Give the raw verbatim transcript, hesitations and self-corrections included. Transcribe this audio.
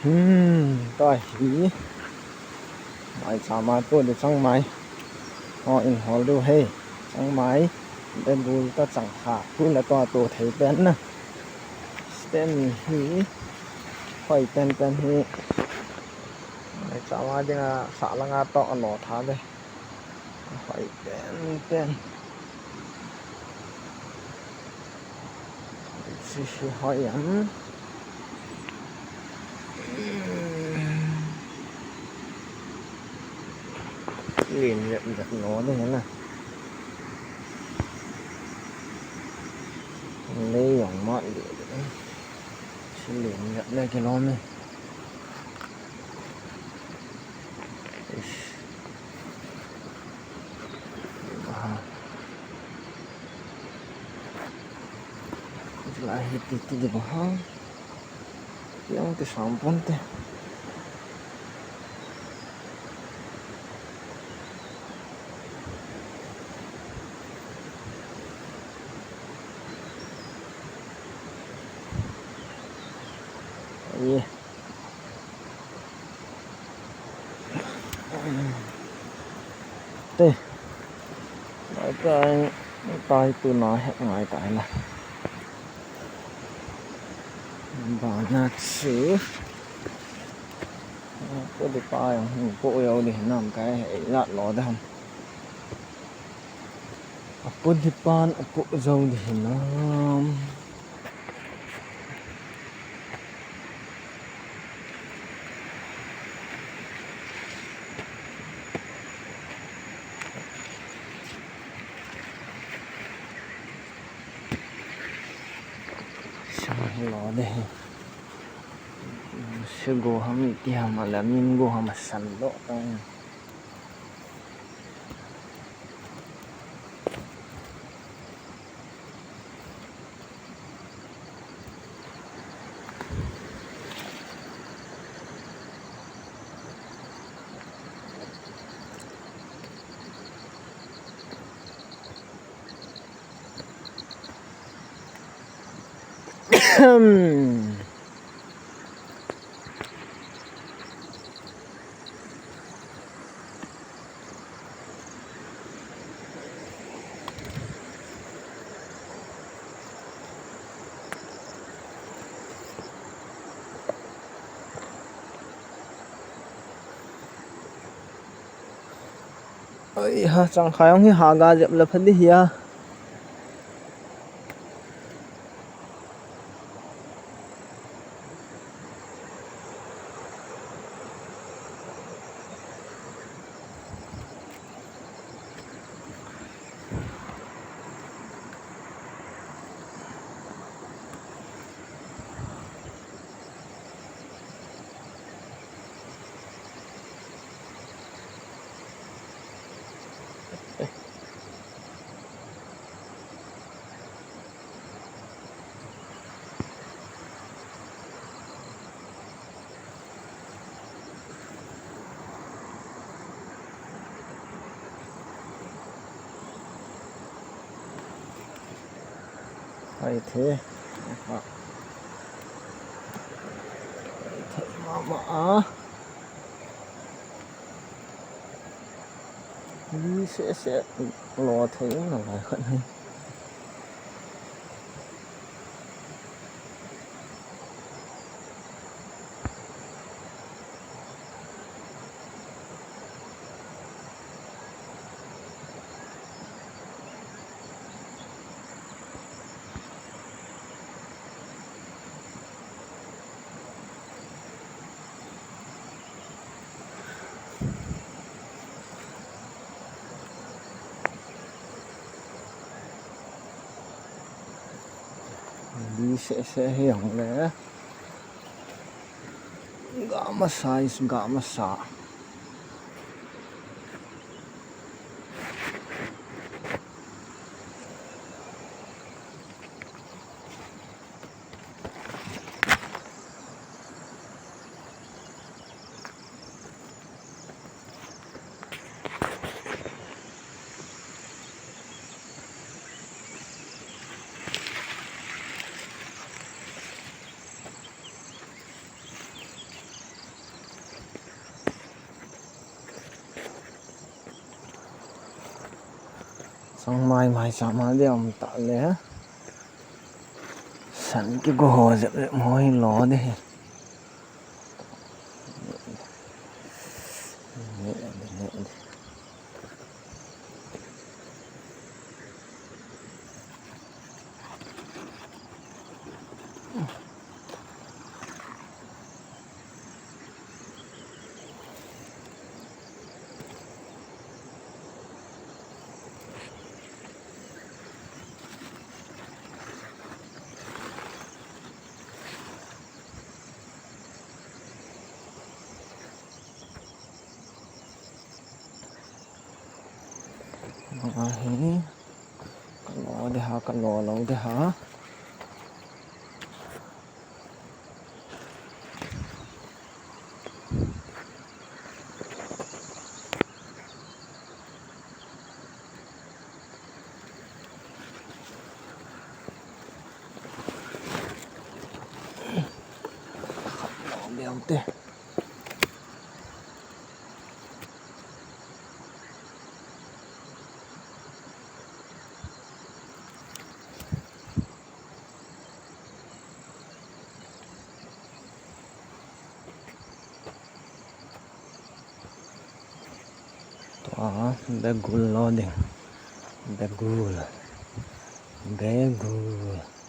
Hmm, tua hi. Mai chama tu de changmai. Ho in hol du hei. Changmai. De bul ta chang kha. Tu la tua tu thei pen na. Stand hi. Hoi pen pen hi. Mai chama dinga sa langa to ano tha de. Hoi pen pen. Hiche hi hoi am. Len jep jep lo de na. Lei jong mat le. Hiche len jep le kilom e. Ish. Aha. Chulai hi ti ti di ba ha. Yang ti sam pon te. Ye. Te. Nai tai, tai tu na het ngai tai na. Bana chu. Ko di pa yang hu ko yo di nam kai he lat lo da. Apu di pan apu zo di nam. Sang lo de. Se go ham ti ham la min go ham san lo ta. Oi ha, chang khai ong hi ha ga jep la pha di hi a. Hai the. Hai the mama a. Ni se se lo thei na lai khat ni. Li se se hi hong le. Ga masa is ga masa. Mai mai sa ma de um ta le. San kigo ho jep jep mo hi lo de hi. Ahi, kalo de ha, kalo lo de ha. Lo de te. Tua, begul lo ding. Begul. Begul.